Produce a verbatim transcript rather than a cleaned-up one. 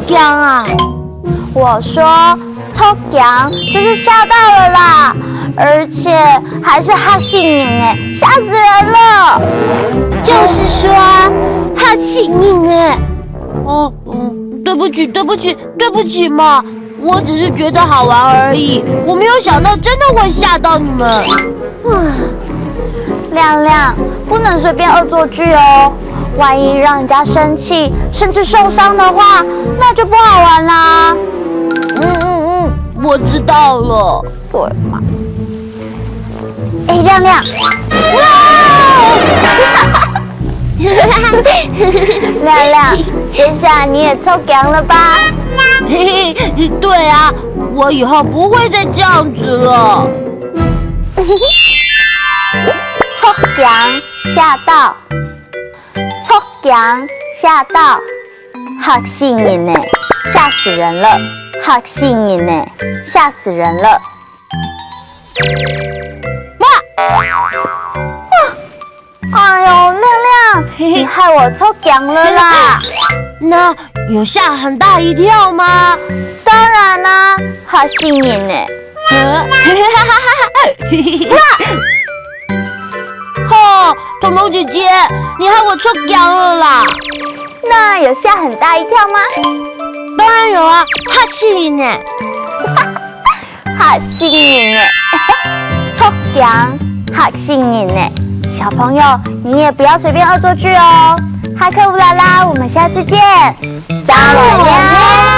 驚啊？我說著驚就是嚇到了啦，而且還是嚇死人欸，嚇死人了！就是說啊，嚇死人欸。哦，嗯，對不起，對不起，對不起嘛，我只是覺得好玩而已，我沒有想到真的會嚇到你們。亮亮，不能隨便惡作劇哦，萬一讓人家生氣，甚至受傷的話，那就不好玩啦。嗯嗯嗯，我知道了。對嘛。哎，亮亮，亮亮，這下你也著驚了吧？嘿嘿，對啊，我以後不會再這樣子了。著驚，嚇到。著驚，嚇到。嚇死人欸，嚇死人了！嚇死人欸，嚇死人了！哇！哇！哎呦，亮亮，你害我著驚了啦！那有嚇很大一跳嗎？當然啦，嚇死人欸！吼，彤彤姐姐，你害我著驚了啦！那有嚇很大一跳嗎？當然有啊，嚇死人欸！嚇死人欸！著驚，嚇死人欸！小朋友，你也不要隨便惡作劇哦。哈克烏拉拉，我們下次見。再會。